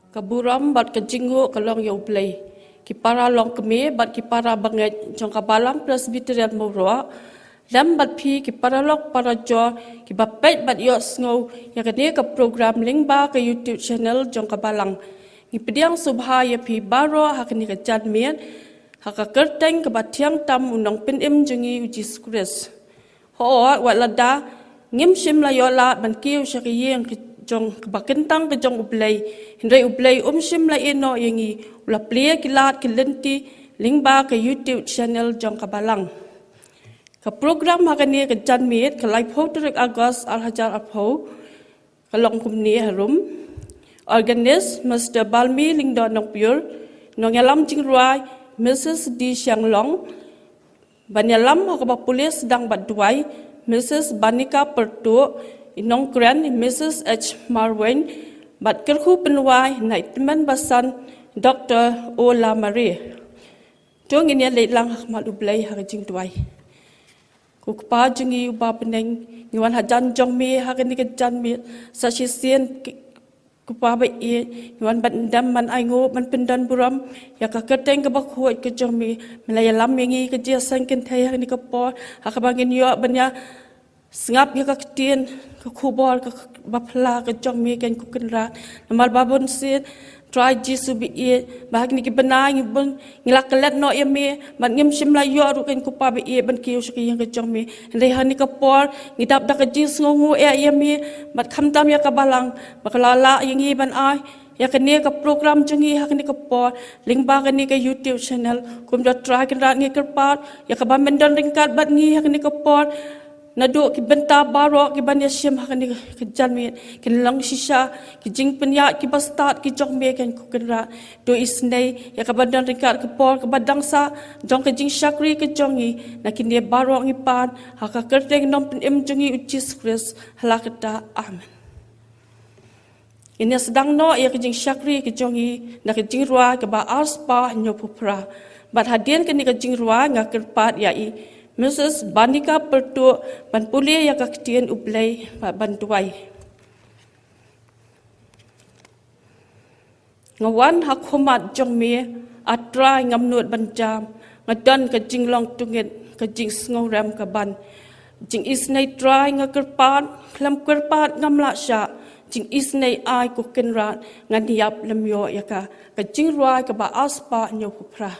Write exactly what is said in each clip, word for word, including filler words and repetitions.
Ka burom bad ka jingnguh ka long ïa U Blei. Ki para longkmie bad ki para bangeit jong ka Balang Presbyterian Mawroh, lem bad phi ki paralok parajor kiba peit bad ïohsngew ïa kane ka program lyngba ka YouTube channel jong ka Balang. Ngi pdiang sngewbha ïa phi baroh ha kane ka janmiet, ha ka kyrteng kaba thiang tam U Nongpynim jong ngi U Jisu Khrist. Hooid, wat lada ngim shym la ïoh lad ban kiew sha ka ïing ka jong kaba kyntang ka jong U Blei, hynrei U Blei um shym la ïehnoh ïa ngi, u la plie ki lad ki lynti lyngba ka YouTube channel jong ka Balang. Ka program ha kane ka janmiet, ka laiphew tarik August ar hajar arphew, ka long kumne harum. Organist, Mister Balmi Lyngdoh Nongpyiur. Nongïalam jingrwai, Missus D Shanglong. Ban ïalam ha kaba pule sdang bad duwai, Missus Banika Pyrtuh. I nongkren, Missus H Marwein. Bad kyrkhu pynduwai na i tymmen basan, Doktor O Lamare. To ngin ïa leit lang ha khmat U Blei ha ka jingduwai. Ko Kpa jong ngi uba bneng, ngi wan hajan jong me ha kane ka janmiet, sa shisien ki, ko Pa ba ïeit, ngi wan ban dem ban ainguh ban pyndon burom ïa ka kyrteng kaba khuid ka jong me. Me la ïalam ïa ngi ka jingïaseng kynthei ha kane ka por, ha kaba ngin ïoh ban ïa sngap ïa ka ktien, ka khubor, ka, kaba phylla ka jong me, ko Kynrad. Namar ba bunsien, Trai Jisu ba ïeit, ba ha kine ki bnai ngi bun, ngi la klet noh ïa me, bad ngim shym la ïoh ruh, ko Pa ba ïeit, ban kiew sha ka ïing ka jong me. Hynrei ha kane ka por, ngi dap da ka jingsngewnguh ïa, ïa me, bad khamtam ïa ka Balang, ba ka la lah ïa ngi ban ai ïa kane ka program jong ngi ha kane ka por, lyngba kane ka YouTube channel. Kumjuh Trai Kynrad, ngi kyrpad ïa kaba men don ryngkat bad ngi ha kane ka por. Naduh ki bynta baroh kiban ïashim ha kane ka janmiet, kin long shisha ki jingpynïaid kiba stad ki jong me, ko Kynrad. To isynei ïa kaba don ryngkat ka por kaba dang sah jong ka jingshakri ka jong ngi. Na kine baroh ngi pan ha ka kyrteng Nongpynim jong ngi U Jisu Khrist. Ha la kata, amen. Ngin ïa sdang noh ïa ka jingshakri ka jong ngi na ka jingrwai kaba arspah hynñiewphew phra. Bad hadien kane ka jingrwai nga kyrpad ïa i Missus Banika Pyrtuh ban pule ïa ka ktien U Blei bad ban duwai. Nga wan ha khmat jong me, A Trai, ngam nud ban jam, nga don ka jinglong tungit, ka jingsngewrem ka ban. Jingisynei Trai nga kyrpad, khlem kyrpad ngam lah shah, jingisynei ai ko Kynrad, ngan ïap lem ïoh ïa ka, ka jingrwai kaba arspah hynñiewphew phra.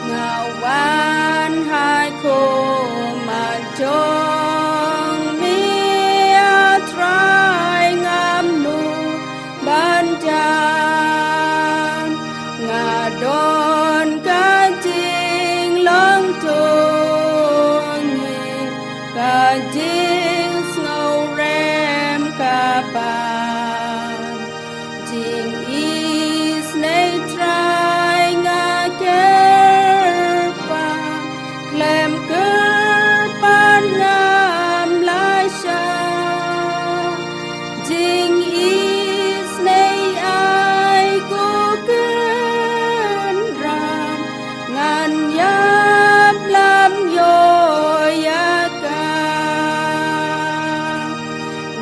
Nga wan ha khmat jong me, A Trai, ngam nud ban jam, nga don ka jinglong tungit, ka jingsngewrem ka ban. Jingisynei Trai nga kyrpad, khlem kyrpad ngam lah shah, jingisynei ai ko Kynrad, ngan ïap lem ïoh ïa ka.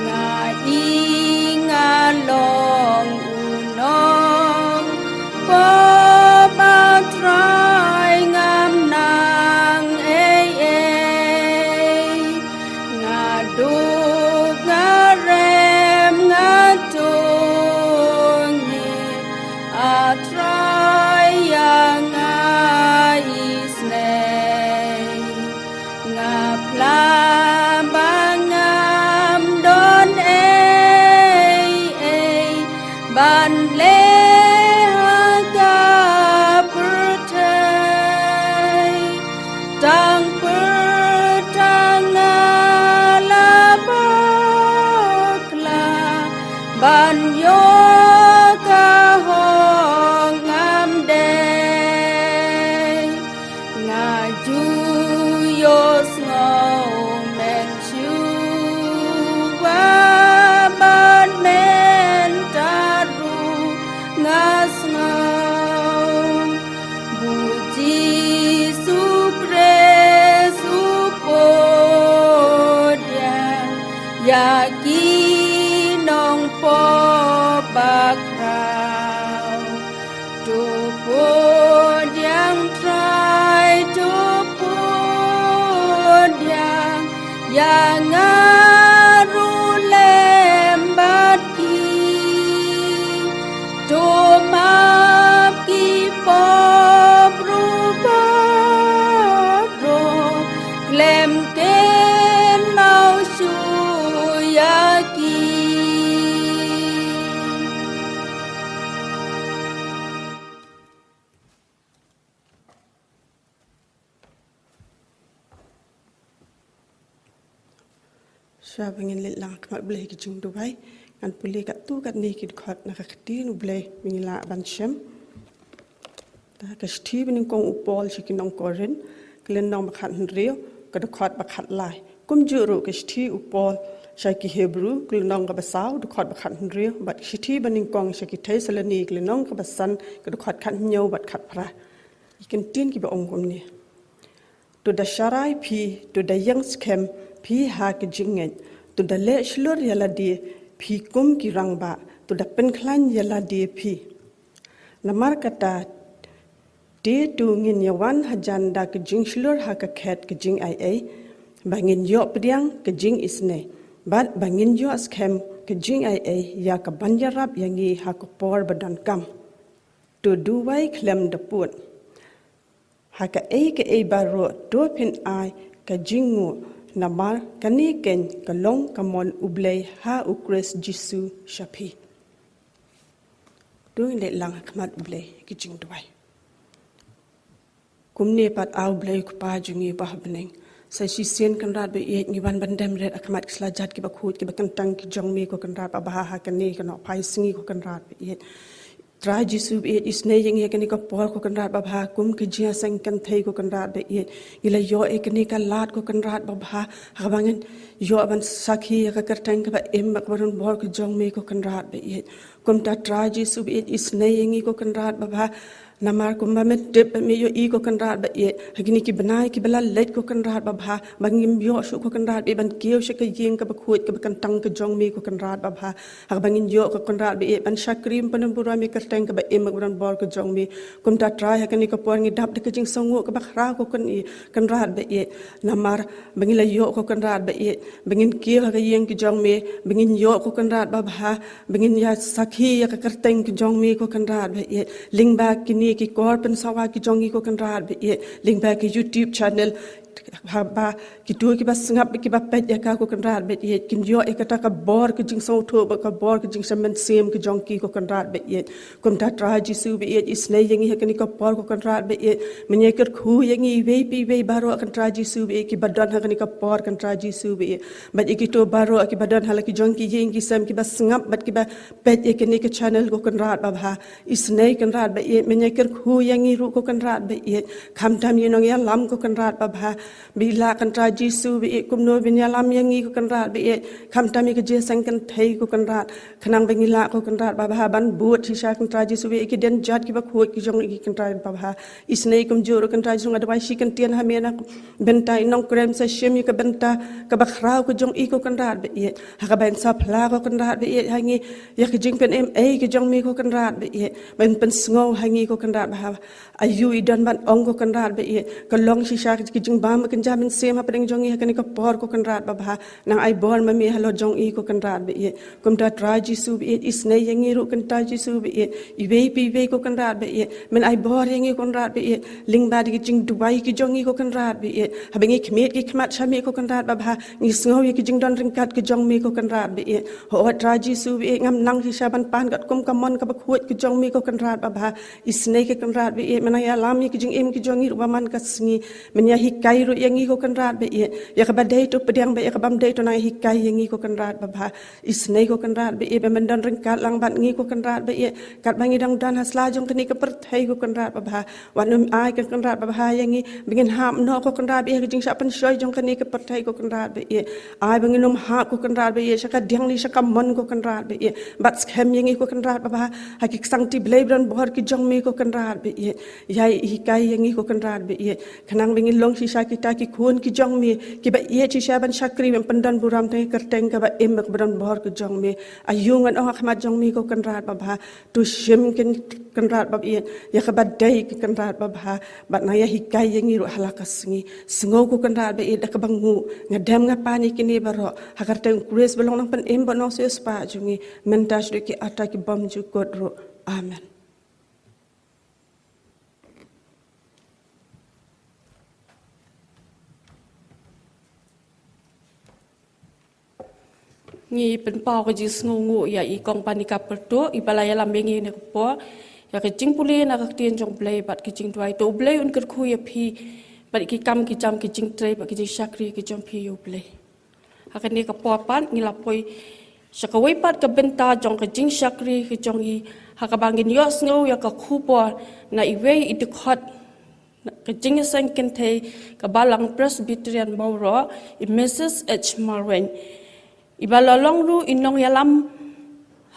Nga i nga long u nongpop, A Trai, ngam nang ei ei. Nga duk nga rem nga tungit, A Trai, ïa nga isynei. Nga phla ba ngam don ei ei ban leh ha ka pyrthei. Tang pyrthei nga la bakla ban ïoh ka hok, ngam dei. Nga ju ïohsngew men shuwa bad mynta ruh nga sngew. Ïa ki nongpop bakhraw, to pdiang Trai, to pdiang, ïa nga ruh lem bad ki. To map ki pop ruh baroh, khlem kynmaw shuh ïa ki. Shuwa ba ngin leit lang ha khmat U Blei ha ki jingduwai, ngan pule katto katne ki dkhot na ka ktien U Blei ba ngin lah ban shem. Da ka shithi ba nyngkong u Paul sha ki nong Korinth, ka lynnong ba khathynriew, ka dkhot ba khatlai. Kumjuh ruh ka shithi u Paul sha ki Hebru, ka lynnong kaba saw, dkhot ba khathynriew, bad ka shithi ba nyngkong sha ki Thessaloni, ka lynnong kaba san, ka dkhot khathynñiew bad khatphra. Ki kyntien kiba ong kumne. To da sharai phi, to da ïeng skhem phi ha ka jingngeit, to da leh shlur ïa lade phi kum ki rangbah, to da pynkhlaiñ ïa lade phi. Namar kata te to ngin ïa wan hajan da ka jingshlur ha ka khet ka jingaiei, ba ngin ïoh pdiang ka jingisynei, bad ba ngin ïoh skhem ka jingaiei ïa kaban ïarap ïa ngi ha ka por ba donkam. To duwai khlem da pud ha kaei kaei baroh, to phin ai ka jingnguh, namar kane keiñ ka long ka mon U Blei ha u Khrist Jisu sha phi. To ngin leit lang ha khmat U Blei ha ki jingduwai. Kumne pat A U Blei Kpa jong ngi uba ha bneng, sa shisien Kynrad ba ïeit ngi wan ban dem rit ha khmat ki sla jait kiba khuid kiba kyntang ki jong me ko Kynrad babha ha kane ka nohphai sngi ko Kynrad ba ïeit. Trai Jisu ba ïeit, isynei ïa ngi ha kane ka por ko Kynrad babha kum ka jingïaseng kynthei ko Kynrad ba ïeit. Ngi la ïoh ïa kane ka lad ko Kynrad babha, ha kaba ngin ïoh ban sakhi ïa ka kyrteng kaba im bad kaba don bor ka jong me ko Kynrad ba ïeit. Kumta Trai Jisu ba ïeit, isynei ïa ngi ko Kynrad babha. Namar kumba me tip bad me ïohi ko Kynrad ba ïeit, ha kine ki bnai kiba la leit ko Kynrad babha, ba ngim ïoh shuh ko Kynrad ba ïeit ban kiew sha ka ïing kaba khuid kaba kyntang ka jong me ko Kynrad babha. Ha kaba ngin ïoh ko Kynrad ba ïeit ban shakri ban burom ïa ka kyrteng kaba im bad kaba don bor ka jong me. Kumta Trai ha kane ka por ngi dap da ka jingsngewnguh kaba khraw ko Kyn-, Kynrad ba ïeit. Namar ba ngi la ïoh ko Kynrad ba ïeit, ba ngin kiew ha ka ïing ka jong me, ba ngin ïoh ko Kynrad babha, ba ngin ïa sakhi ïa ka kyrteng ka jong me ko Kynrad ba ïeit. Lyngba kine ki kor pynsawa ki jong ngi ko Kynrad ba ïeit, lyngba ki YouTube channel, haba kito kiba sngap, kiba peit ïa ka ko Kynrad ba ïeit, kin ïoh ïa kata ka bor ka jingsngewthuh bad ka bor ka jingshah mynsiem ka jong ki ko Kynrad ba ïeit. Kumta Trai Jisu ba ïeit, isynei ïa ngi ha kane ka por ko Kynrad ba ïeit. Men ïa kyrkhu ïa ngi iwei pa iwei baroh ko Kynrad Jisu ba ïeit, kiba don ha kane ka por ko Kynrad Jisu ba ïeit. Bad ïa kito baroh kiba don ha la ki jong ki ïing ki sem, kiba sngap bad kiba peit ïa kane ka channel ko Kynrad babha. Isynei Kynrad ba ïeit, men ïa kyrkhu ïa ngi ruh ko Kynrad ba ïeit. Khamtam ïa i nongïalam ko Kynrad babha. Ba i lah ko Kynrad Jisu ba ïeit kumno ban ïalam ïa ngi ko Kynrad ba ïeit. Khamtam ïa ka jingïaseng kynthei ko Kynrad. Khnang ba ngi lah ko Kynrad babha ban bud shisha ko Kynrad Jisu ba ïeit, ïa ki dienjat kiba khuid ki jong ngi ko Kynrad babha. Isynei kumjuh ruh ko Kynrad Jisu nga duwai shi kyntien ha me na ka bynta i nongkrem, sa shim ïa ka bynta kaba khraw ka jong i ko Kynrad ba ïeit. Ha kaba in sa phla ko Kynrad ba ïeit ha ngi ïa ka jingpynim ei ka jong me ko Kynrad ba ïeit. Ban pynsngew ha ngi ko Kynrad babha. Aïu i don ban ong ko Kynrad ba ïeit. Ka long shisha ka jingbam ka jingïamynsim hapdeng jong ngi ha kane ka por ko Kynrad babha. Nang ai bor ma me halor jong i ko Kynrad ba ïeit. Kumta Trai Jisu ba ïeit, isynei ïa ngi ruh ko Kynrad Jisu ba ïeit. Iwei pa iwei ko Kynrad ba ïeit. Men ai bor ïa ngi ko Kynrad ba ïeit. Lyngba da ki jingduwai ki jong ngi ko Kynrad ba ïeit. Haba ngi khmih ki khmat sha me ko Kynrad babha, ngi sngew ïa ki jingdon ryngkat ki jong me ko Kynrad ba ïeit. Ho Trai Jisu ba ïeit, ngam nang shisha ban pan katkum ka mon kaba khuid ki jong me ko Kynrad babha. Isynei ko Kynrad ba ïeit, men nang ïalam ïa ki jingim ki jong ngi ruh ba man ka sngi. Men ïa hikai ruh ïa ngi ko Kynrad ba ïeit. Ïa kaba dei to pdiang bad ïa kabym dei to nang hikai ïa ngi ko Kynrad babha. Isynei ko Kynrad ba ïeit, ba men don ryngkat lang bad ngi ko Kynrad ba ïeit. Katba ngi dang don ha sla jong kane ka pyrthei ko Kynrad babha. Wat nym ai ko Kynrad babha ïa ngi ba ngin hap noh ko Kynrad ba ïeit ha ka jingshah pynshoi jong kane ka pyrthei ko Kynrad ba ïeit. Ai ba ngin nym hap ko Kynrad ba ïeit sha ka diang ne sha ka mon ko Kynrad ba ïeit. Bat skhem ïa ngi ko Kynrad babha. Ha ki ksangti Blei ba don bor ki jong me ko Kynrad ba ïeit, ïai hikai ïa ngi ko Kynrad ba ïeit, khnang ba ngin long shisha kita ki khun ki jong me kiba ïeit shisha ban shakri ban pyndon burom tang ïa ka kyrteng kaba im bad kaba don bor ka jong me. Aïu ngan ong ha khmat jong me ko Kynrad babha, to shim ko Kynrad ba ïeit ïa kaba dei ko Kynrad babha, bad nang ïa hikai ïa ngi ruh ha la ka sngi. Sngew ko Kynrad ba ïeit da kaba nguh nga dem nga pan ïa kine baroh ha ka kyrteng u Khrist ba long nongpynim bad nongsiewspah jong ngi, mynta shaduh ki ar tylli ki bymjukut ruh. Amen. Ngi pynpaw ka jingsngewnguh ïa i Kong Panika Pyrtuh iba la ïalam ïa ngi ha kane ka por ïa ka jingpule na ka ktien jong U Blei bad ka jingduwai. To U Blei un kyrkhu ïa phi bad ïa ki kam ki jam ki jingtrei bad ki jingshakri ki jong phi ïa U Blei. Ha kane ka por pat ngi la poi sha kawei pat ka bynta jong ka jingshakri ka jong ngi ha kaba ngin ïohsngew ïa ka khubor na iwei i dkhot ka jingïaseng kynthei ka Balang Presbyterian Mawroh, i Mrs H Marwein, iba la long ruh i nongïalam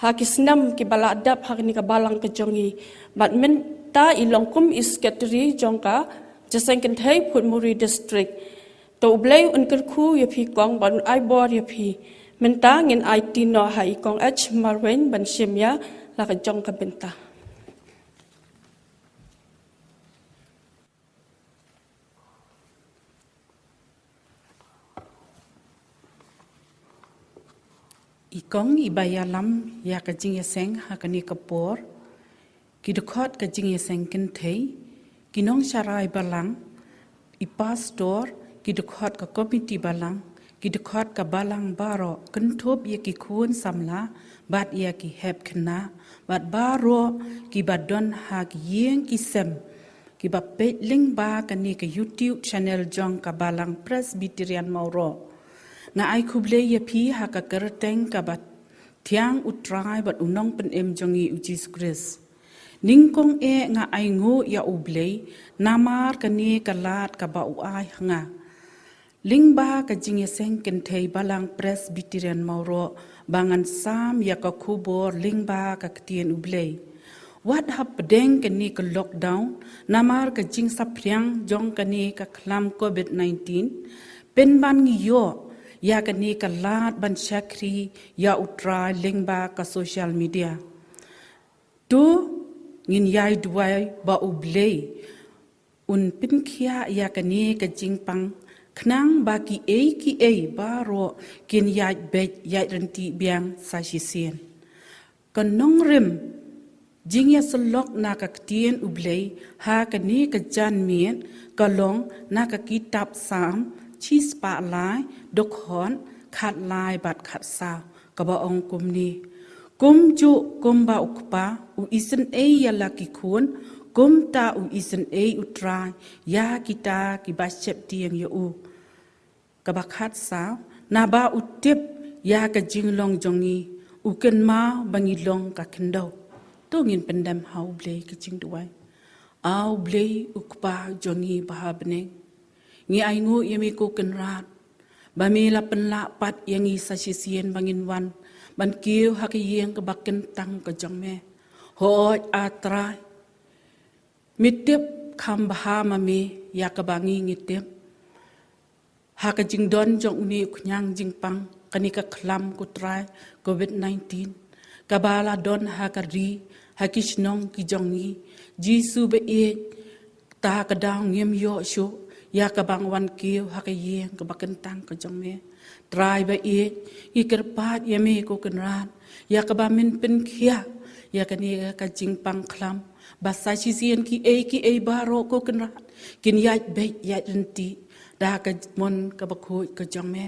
ha ki snem kiba la dep ha kane ka balang ka jong ngi bad mynta i long kum i Secretary jong ka Jingïaseng Kynthei Phutmuri District. To U Blei un kyrkhu ïa phi Kong bad un ai bor ïa phi. Mynta ngin aiti noh ha i Kong H Marwein ban shim ïa la ka jong ka bynta. I Kong iba ïalam ïa ka jingïaseng ha kane ka por, ki dkhot ka Jingïaseng Kynthei, ki nongsharai balang, i pastor, ki dkhot ka komiti balang, ki dkhot ka balang baroh, kynthup ïa ki khun samla bad ïa ki hep khynnah bad baroh kiba don ha ki ïing ki sem kiba peit lyngba kane ka YouTube channel jong ka Balang Presbyterian Mawroh. Nga ai khublei ïa phi ha ka kyrteng kaba thiang U Trai bad U Nongpynim jong ngi U Jisu Khrist. Nyngkong eh nga ainguh ïa U Blei namar kane ka lad kaba u ai ha nga. Lyngba ka Jingïaseng Kynthei Balang Presbyterian Mawroh ba ngan sam ïa ka khubor lyngba ka ktien U Blei. Wat hapdeng kane ka lockdown namar ka jingsaphriang jong kane ka khlam covid nineteen, pynban ngi ïoh ïa kane ka lad ban shakri ïa U Trai lyngba ka social media. To ngin ïai duwai ba U Blei un pynkhiah ïa kane ka jingpang khnang ba kiei kiei baroh kin ïaid beit ïaid ryntih biang sa shisien. Ka nongrim jingïasyllok na ka ktien U Blei ha kane ka janmiet ka long na ka kitab Salm shispah lai, dkhot khatlai bad khatsaw, kaba ong kumne: Kumjuh kumba u kpa u isynei ïa la ki khun, kumta u isynei U Trai ïa kita kiba sheptieng ïa u. Kaba khatsaw, naba u tip ïa ka jinglong jong ngi, u kynmaw ba ngi long ka khyndew. To ngin pyndem ha U Blei ka jingduwai. A U Blei U Kpa jong ngi ba ha bneng, ngi ainguh ïa me ko Kynrad ba me la pynlah pat ïa ngi sa shisien ba ngin wan ban kiew ha ka ïing kaba kyntang ka jong me. Hooid A Trai, me tip kham bha ma me ïa kaba ngi ngi tip. Ha ka jingdon jong une u khñiang jingpang kane ka khlam, ko Trai, covid nineteen, kaba la don ha ka ri, ha ki shnong ki jong ngi, Jisu ba ïeit, ta ka daw ngim ïoh shuh ïa ka ban wan kiew ha ka ïing kaba kyntang ka jong me. Trai ba ïeit, ngi kyrpad ïa me ko Kynrad ïa kaba men pynkhiah ïa kane ka jingpang khlam, ba sa shisien kiei kiei baroh ko Kynrad kin ïaid beit ïaid ryntih da ka mon kaba khuid ka jong me.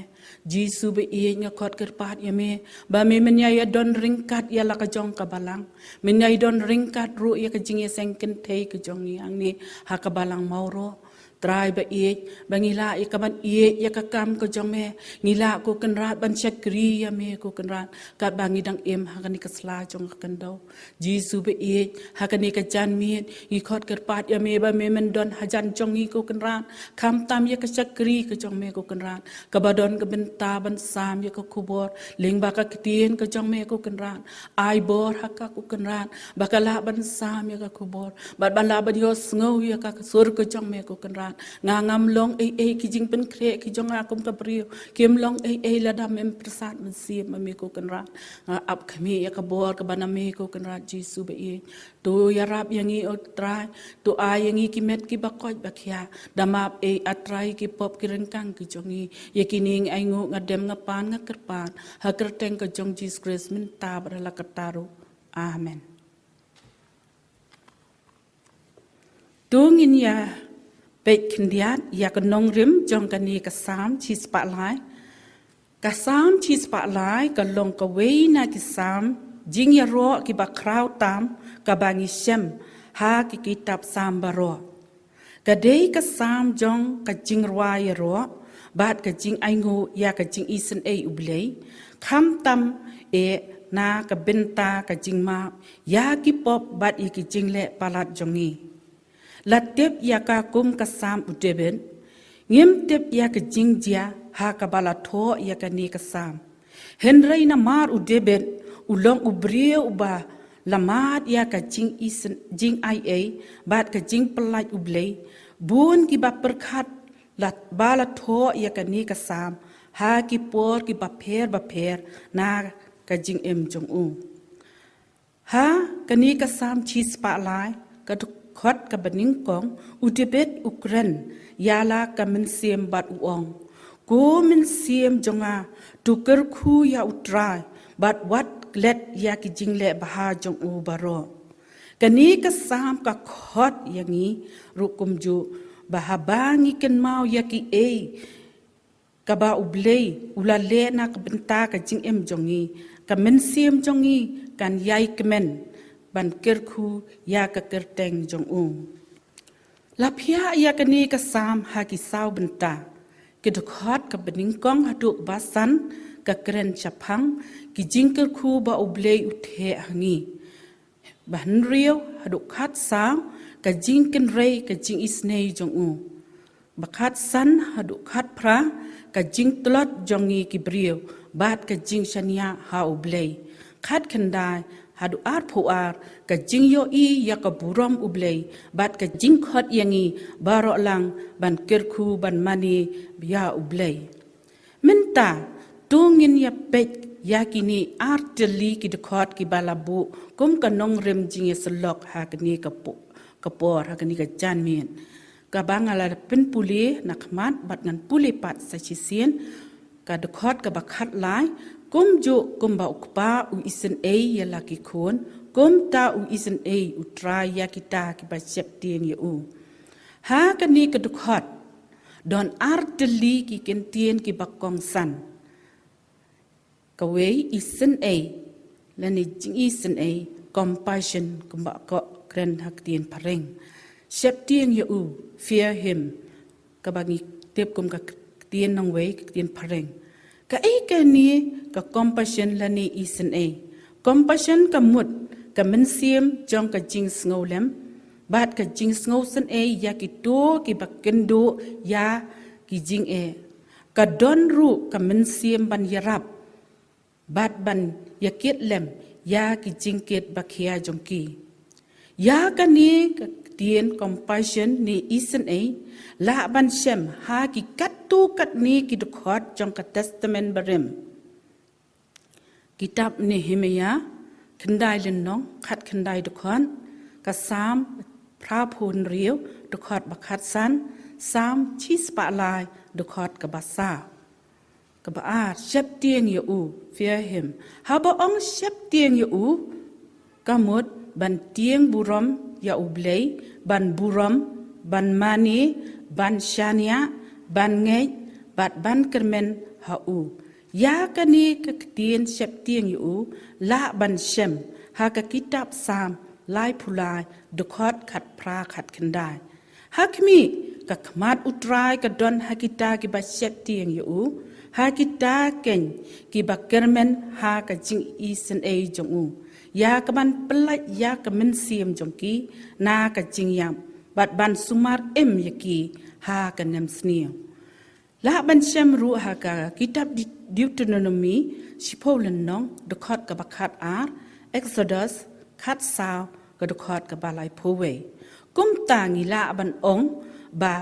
Jisu ba ïeit, nga khot kyrpad ïa me ba me men ïai don ryngkat ïa la ka jong ka balang, men ïai don ryngkat ruh ïa ka jingïaseng kynthei ka jong ngi hangne ha ka balang Mawroh. Trai ba ïeit, ba ngi lah ïa ka ban ïeit ïa ka kam ka jong me. Ngi lah ko Kynrad ban shakri ïa me ko Kynrad, katba ngi dang im ha kane ka sla jong ka khyndew. Jisu ba ïeit, ha kane ka janmiet ngi khot kyrpad ïa me ba me men don hajan jong ngi ko Kynrad. Khamtam ïa ka shakri ka jong me ko Kynrad, kaba don ka bynta ban sam ïa ka khubor lyngba ka ktien ka jong me ko Kynrad. Ai bor ha ka ko Kynrad, ba ka lah ban sam ïa ka khubor, bad ba lah ban ïohsngew ïa ka sur ka jong me ko Kynrad. Nga ngam long ei ei ki jingpynkhreh ki jong nga kum ka briew. Kim long ei ei lada mem pyrsad mynsiem ma me ko Kynrad. Nga ap khmih ïa ka bor kaba na me ko Kynrad Jisu ba ïeit. To ïarap ïa ngi O Trai. To ai ïa ngi ki met kiba koit ba khiah, da map ei A Trai ki pop ki ryngkang ki jong ngi. Ïa kine ngi ainguh, nga dem nga pan nga kyrpad ha kyrteng ka jong Jisu Khrist mynta bad ha la katta ruh. Amen. To ngin ïa peit khyndiat ïa ka nongrim jong kane ka Salm shispah lai. Ka Salm shispah lai ka long kawei na ki Salm jingïaroh kiba khraw tam kaba ngi shem ha ki kitab Salm baroh. Ka dei ka Salm jong ka jingrwai ïaroh bad ka jingainguh ïa ka jingisynei U Blei, khamtam eh na ka bynta ka jingmap ïa ki pop bad ïa ki jingleh palat jong ngi. La tip ïa ka kum ka Salm u David. Ngim tip ïa ka jingjia ha kaba la thoh ïa kane ka Salm. Hynrei namar u David u long u briew uba la mad ïa ka jingisyn-, jingaiei bad ka jingpyllait U Blei, bun kiba pyrkhat la, ba la thoh ïa kane ka Salm ha ki por kiba pher bapher na ka jingim jong u. Ha kane ka Salm shispah lai, ka dkhot kaba nyngkong, u David u kren ïa la ka mynsiem bad u ong, Ko mynsiem jong nga, to kyrkhu ïa U Trai, bad wat klet ïa ki jingleh bha jong u baroh. Kane ka Salm ka khot ïa ngi ruh kumjuh, ba haba ngi kynmaw ïa kiei kaba U Blei u la leh na ka bynta ka jingim jong ngi, ka mynsiem jong ngi kan ïai kmen ban kyrkhu ïa ka kyrteng jong u. La phiah ïa kane ka Salm ha ki saw bynta. Ka dkhot kaba nyngkong haduh kaba san ka kren shaphang ki jingkyrkhu ba U Blei u theh ha ngi. Ba hynriew haduh khatsaw ka jingkynrei ka jingisynei jong u. Ba khatsan haduh khatphra ka jingtlot jong ngi ki briew bad ka jingshaniah ha U Blei. Khatkhyndai haduh arphew ar ka jingïohi ïa ka burom U Blei bad ka jingkhot ïa ngi baroh lang ban kyrkhu ban mane ïa U Blei. Mynta to ngin ïa peit ïa kine artylli ki dkhot kiba la buh kum ka nongrim jingïasyllok ha kane ka pu-, ka por, ha kane ka janmiet. Kaba nga la pynpule na khmat bad ngan pule pat sa shisien, ka dkhot kaba khatlai, kumjuh kumba u kpa u isynei ïa la ki khun, kumta u isynei U Trai ïa kita kiba sheptieng ïa u. Ha kane ka dkhot don artylli ki kyntien kiba kongsan. Kawei, isynei, lane jingisynei, compassion, kumba ko kren ha ktien phareng. Sheptieng ïa u, fear him, kaba ngi tip kum ka ktien nongwei, ka ktien phareng. Kaei kane ka compassion lane isynei? Compassion ka mut ka mynsiem jong ka jingsngewlem bad ka jingsngewsynei ïa kito kiba kynduh ïa ki jingeh. Ka don ruh ka mynsiem ban ïarap bad ban ïakit lem ïa ki jingkit ba khia jong ki. Ïa kane ka ktien compassion ne isynei lah ban shem ha ki katto katne ki dkhot jong ka Testament Barim. Kitab Nehemiah, khyndai lynnong, khatkhyndai dkhot, ka Salm phra phew hynriew, dkhot ba khatsan, Salm shispah lai, dkhot kaba saw. Kaba ar, sheptieng ïa u, fear him. Haba ong sheptieng ïa u, ka mut ban tieng burom ïa U Blei, ban burom, ban mane, ban shaniah, ban ngeit, bad ban kyrmen ha u. Ïa kane ka ktien sheptieng ïa u lah ban shem ha ka kitab Salm laiphew lai, dkhot khatphra khatkhyndai. Ha khmih, Ka khmat U Trai ka don ha kita kiba sheptieng ïa u, ha kita keiñ kiba kyrmen ha ka jingisynei jong u, ïa ka ban pyllait ïa ka mynsiem jong ki na ka jingïap, bad ban sumar im ïa ki ha ka nemsniew. Lah ban shem ruh ha ka kitab Deut-, Deuteronomi, shiphew lynnong, dkhot kaba khatar, Exodus, khatsaw, ka dkhot kaba laiphew wei. Kumta ngi lah ban ong ba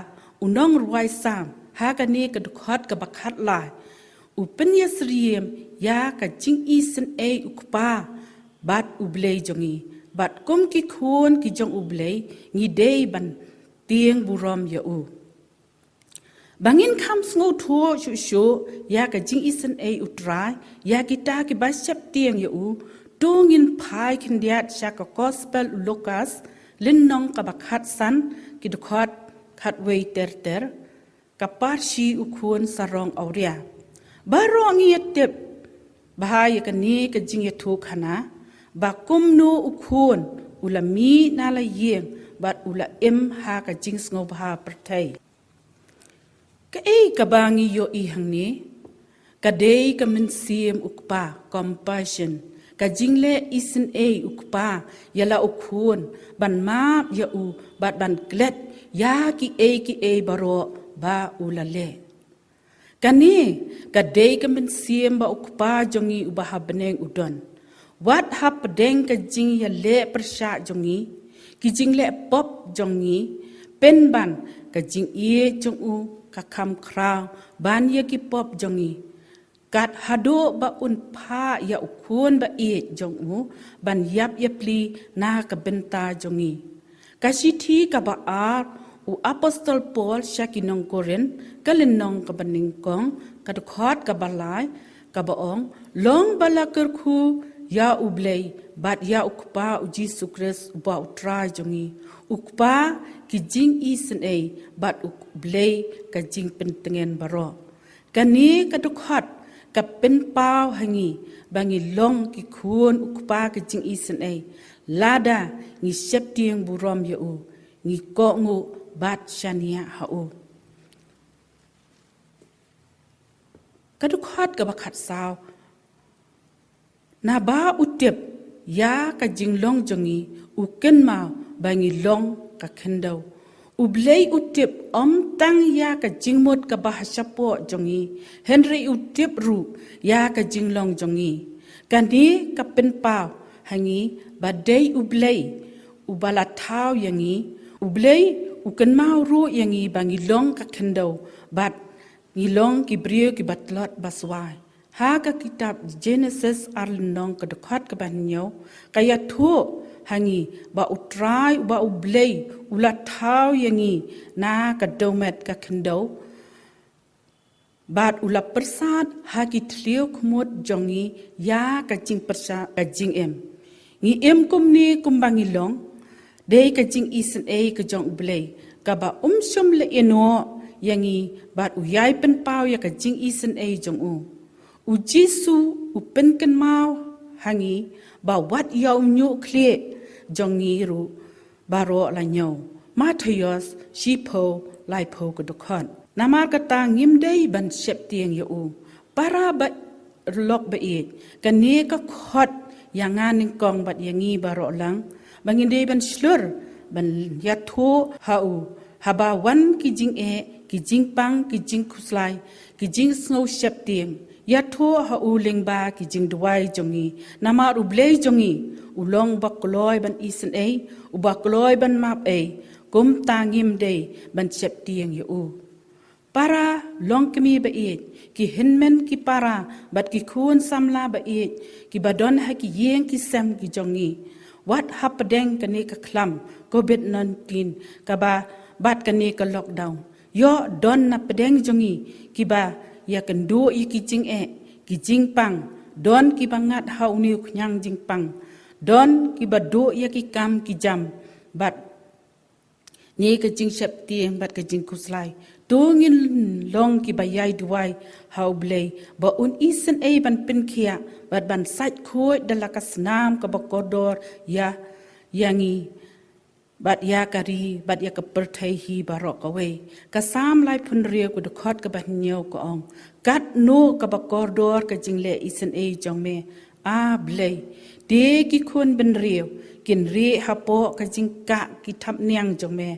u nongrwai Salm, ha kane ka dkhot kaba khatlai, u pynïasyriem ïa ka jingisynei U Kpa bad U Blei jong ngi, bad kum ki khun ki jong U Blei, ngi dei ban tieng burom ïa u. Ba ngin kham sngewthuh shuh shuh ïa ka jingisynei U Trai ïa kita kiba sheptieng ïa u, to ngin phai khyndiat sha ka Gospel u Lukas, lynnong kaba khatsan, ki dkhot khatwei ter ter, ka parshi U Khun Sarong Awria. Baroh ngi ïatip bha ïa kane ka jingïathuhkhana, ba kumno u khun u la mih na la ïing bad u la im ha ka jingsngewbha pyrthei. Kaei kaba ngi ïohi hangne, ka dei ka mynsiem U Kpa, compassion, ka jingleh isynei U Kpa ïa la u khun, ban map ïa u bad ban klet ïa kiei kiei baroh ba u la leh. Kane ka dei ka mynsiem ba U Kpa jong ngi uba ha bneng u don. Wat hapdeng ka jingïaleh pyrshah jong ngi, ki jingleh pop jong ngi, pynban ka jingïeit jong u ka kham khraw ban ïa ki pop jong ngi. Kat haduh ba un phah ïa u Khun ba ïeit jong u ban ïap ïapli na ka bynta jong ngi. Ka shithi kaba ar u Apostol Paul sha ki nong Korinth, ka lynnong kaba nyngkong, ka dkhot kaba lai, kaba ong, long ba la kyrkhu ïa U Blei bad ïa U Kpa U Jisu Khrist uba U Trai jong ngi, U Kpa ki jingisynei bad U Blei ka jingpyntngen baroh. Kane ka dkhot ka pynpaw ha ngi ba ngi long ki khun U Kpa ka jingisynei, lada ngi sheptieng burom ïa u, ngi kohnguh bad shaniah ha u. Ka dkhot kaba khatsaw, naba u tip ïa ka jinglong jong ngi, u kynmaw ba ngi long ka khyndew. U Blei u tip ym tang ïa ka jingmut kaba ha shapoh jong ngi, hynrei u tip ruh ïa ka jinglong jong ngi. Kane ka pynpaw ha ngi ba dei U Blei uba la thaw ïa ngi. U Blei u kynmaw ruh ïa ngi ba ngi long ka khyndew bad ngi long ki briew kiba tlot ba swai. Ha ka kitab Genesis ar lynnong ka dkhot kaba hynñiew, ka ïathuh ha ngi ba U Trai, ba U Blei u la thaw ïa ngi na ka dewmet ka khyndew, bad u la pyrsad ha ki thliew khmut jong ngi ïa ka jingpyrshah ka jingim. Ngi im kumne kumba ngi long, dei ka jingisynei ka jong U Blei, kaba um shym la ïehnoh ïa ngi, bad u ïai pynpaw ïa ka jingisynei jong u. U Jisu u pynkynmaw ha ngi ba wat ïa u ñiuh khlieh jong ngi ruh baroh la ñiew. Mathaios shiphew laiphew ka dkhot. Namar kata ngim dei ban sheptieng ïa u. Para ba lok ba ïeit, kane ka khot ïa nga nyngkong bad ïa ngi baroh lang, ba ngin dei ban shlur ban ïathuh ha u haba wan ki jingeh, ki jingpang, ki jingkhuslai, ki jingsngew sheptieng. Ïathuh ha u lyngba ki jingduwai jong ngi. Namar U Blei jong ngi u long ba kloi ban isynei, uba kloi ban map ei. Kumta ngim dei ban sheptieng ïa u. Para longkmie ba ïeit, ki hynmen ki para bad ki khun samla ba ïeit kiba don ha ki ïing ki sem ki jong ngi, wat hapdeng kane ka khlam covid nineteen kaba, bad kane ka lockdown, ïoh don na pdeng jong ngi kiba ïakynduh ïa ki jingeh, ki jingpang. Don kiba ngat ha une u khñiang jingpang, don kiba duh ïa ki kam ki jam bad ne ka jingsheptieng bad ka jingkhuslai. To ngin long kiba ïai duwai ha U Blei ba un isynei ban pynkhiah bad ban sait khuid da la ka snam kaba kordor ïa, ïa ngi. bad ïa ka ri, bad ïa ka pyrthei hi baroh kawei. Ka Salm laiphew hynriew ka dkhot kaba hynñiew ka ong, katno kaba kordor ka jingleh isynei jong me, A Blei. Te ki khun bynriew kin rieh hapoh ka jingkah ki thapniang jong me.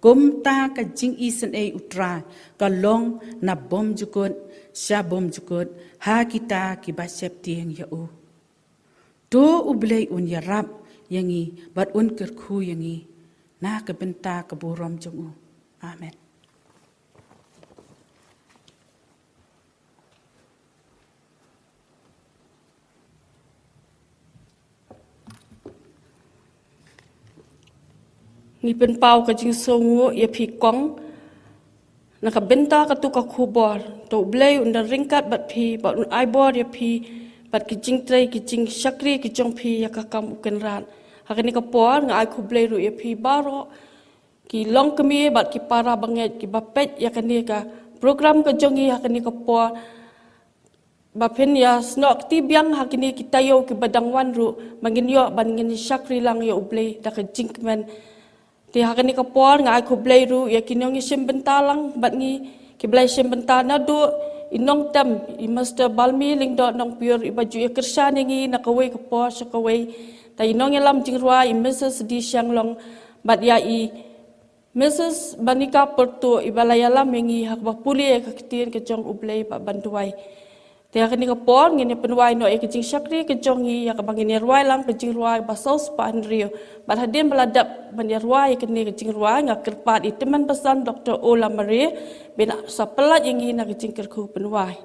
Kumta ka jingisynei U Trai ka long na bymjukut sha bymjukut ha kita kiba sheptieng ïa u. To U Blei un ïarap ïa ngi bad un kyrkhu ïa ngi na ka bynta ka burom jong u. Amen. Ngi pynpaw ka jingsngewnguh ïa phi kong na ka bynta katu ka khubor. To U Blei un da ryngkat bad phi bad un ai bor ïa phi bad ki jingtrei ki jingshakri ki jong phi ïa ka kam U Kynrad. Ha kane ka por nga ai khublei ruh ïa phi baroh ki longkmie bad ki para bangeit kiba peit ïa kane ka program ka jong ngi ha kane ka por. Ba phin ïa snoh kti biang ha kine ki taïew kiba dang wan ruh, ba ngin ïoh ban ngin shakri lang ïa U Blei da ka jingkmen. Te ha kane ka por nga ai khublei ruh ïa ki nongïashim bynta lang bad ngi, ki ba la shim bynta naduh i nongtem, i Mister Balmi Lyngdoh Nongpyiur, iba ju ïa kyrshan ïa ngi na kawei ka por sha kawei. Te i nongïalam jingrwai, i Missus D Shanglong, bad ïa i Missus Banika Pyrtuh, iba la ïalam ïa ngi ha kaba pule ïa ka ktien ka jong U Blei bad ban duwai. Te ha kane ka por ngin ïa pynwai noh ïa ka jingshakri ka jong ngi, ïa kaba ngin ïa rwai lang ka jingrwai ba saw spah hynriew. Bad hadien ba la dep ban ïa rwai ïa kane ka jingrwai, nga kyrpad ïa i tymmen basan Doktor O Lamare, ba in sa pyllait ïa ngi na ka jingkyrkhu pynwai.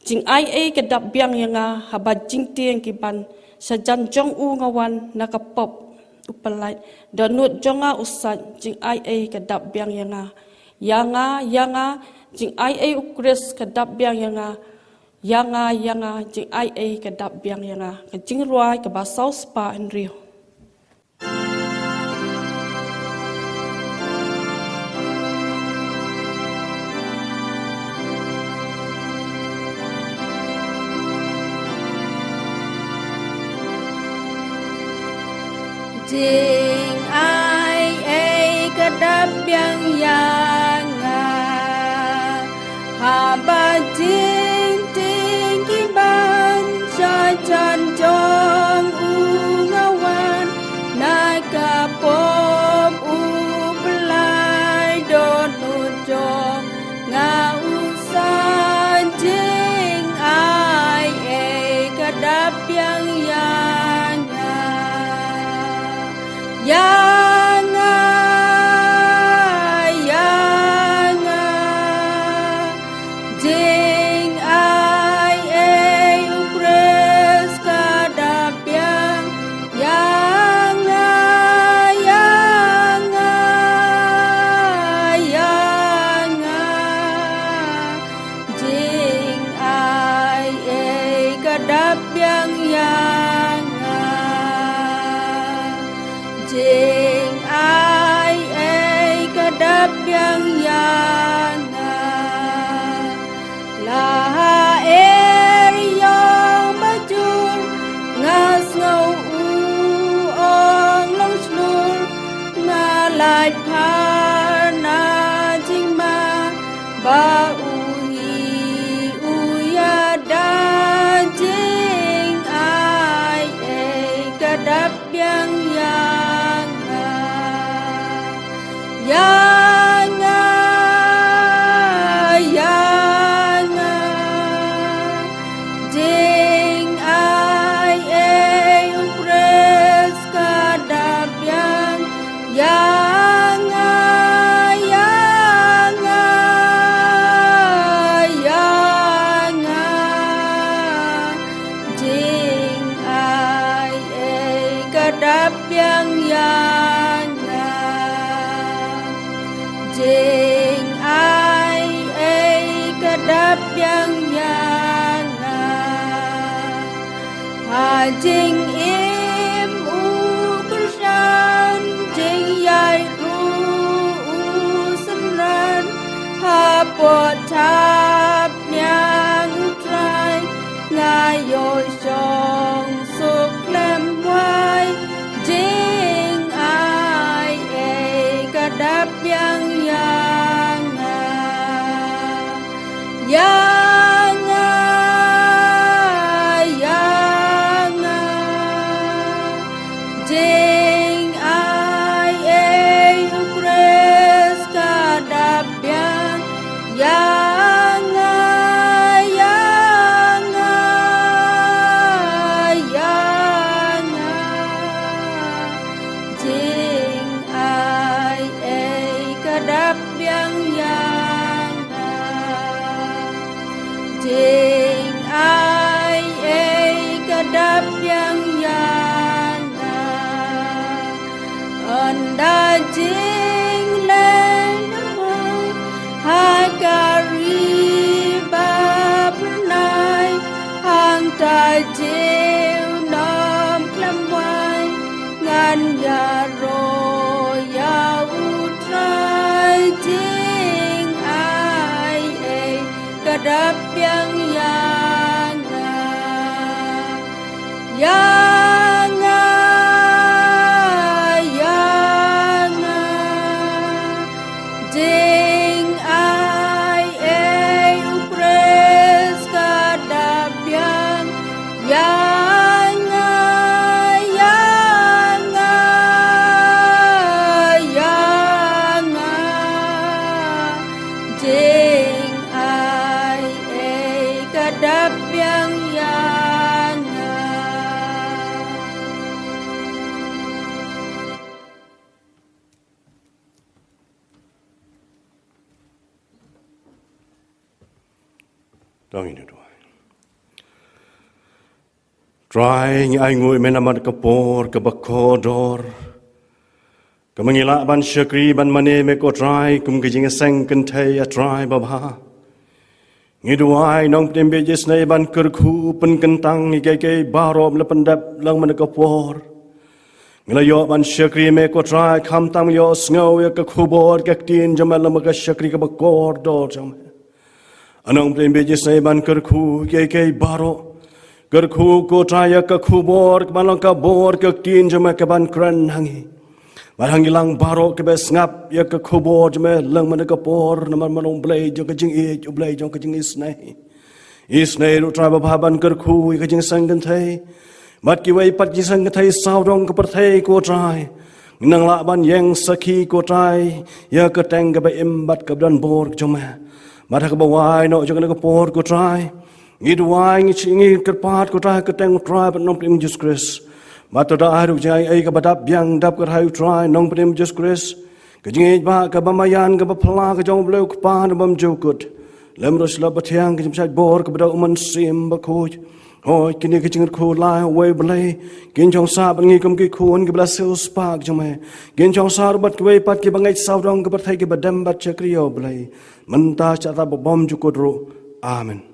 Jingai ei ka dap biang ïa nga, haba jingtieng ki ban sha jan jong u nga wan na ka pop u pyllait. Dohnud jong nga u sait, jingai ei ka dap biang ïa nga. Ïa nga, ïa nga, jingai ei u Khrist ka dap biang ïa nga. Ïa nga, ïa nga, jingai ei ka dap biang ïa nga. Ka jingrwai kaba saw spah hynriew. Jingai ei ka dap biang ïa nga. Haba jingtieng ki ban sha jan jong u nga wan na ka pop u pyllait, dohnud jong nga u sait, jingai ei ka dap biang ïa nga. Ïa nga, ïa nga, jingai ei u Khrist ka dap biang. Ïa nga, ïa nga, ïa nga, jingai ei ka dap biang ïa nga. Jingai ei ka dap biang ïa nga. La ha er ïong ba jur, nga sngew u ong long shlur, nga lait phar na jingma, ba u hi u ïada, jingai ei ka dap biang ïa nga. Ïa nga, ïa nga, jingai ei u Khrist ka dap biang. Ïa nga, ïa nga, ïa nga, jingai ei ka dap biang ïa nga. Jingai ei ka dap biang ïa nga. Ha jingim u kyrshan, jingïaid ruh u synran, hapoh thapniang U Trai, nga ïoh shong suk khlem wai, jingai To ngin ïa duwai. Trai, ngi ai nguh ïa me namar ka por kaba kordor, kaba ngi lah ban shakri ban mane me ko Trai kum ka jingïaseng kynthei, a Trai babha. Ngi duwai Nongpynim ba ïeit isynei ban kyrkhu pynkyntang ïa kiei kiei baroh ba la pyndep lyngba na ka por. Ngi la ïoh ban shakri me ko Trai, khamtam ïohsngew ïa ka khubor ka ktien jong me lyngba ka shakri kaba kordor jong me. A Nongpynim ba ïeit isynei ban kyrkhu kiei kiei baroh. Kyrkhu ko Trai ïa ka khubor kaba long ka bor ka ktien jong me kaban kren ha ngi. Bad ha ngi lang baroh kiba sngap ïa ka khubor jong me lyngba na ka por, namar me long Blei jong ka jingïeit, U Blei jong ka jingisynei. Isynei ruh Trai babha ban kyrkhu ïa ka jingïaseng kynthei bad kiwei pat ki jingïaseng kynthei sawdong ka pyrthei ko Trai. Nang lah ban ïeng sakhi ko Trai ïa ka kyrteng kaba im bad kaba don bor jong me. Bad ha kaba wai noh jong kane ka por ko Trai, ngi duwai, ngi shi-, ngi kyrpad ko Trai ha ka kyrteng u Trai bad Nongpynim Jisu Khrist. Bad to da ai ruh jingaiei kaba dap biang dap kyrhai u Trai Nongpynim Jisu Khrist. Ka jingïeit ba kaba maïan kaba phylla ka jong U Blei U Kpa na bymjukut, lem ruh Shlap Bathiang, ka jingpynshaitbor kaba da U Mynsiem Bakhuid. Hooid, kine ki jingkyrkhu la wei Blei, kin shong sah bad ngi kum ki khun kiba la siewspah jong me. Kin shong sah ruh bad kiwei pat kiba ngeit sawdong ka pyrthei kiba dem bad shakri ïa U Blei mynta, shatai ba bymjukut ruh. Amen.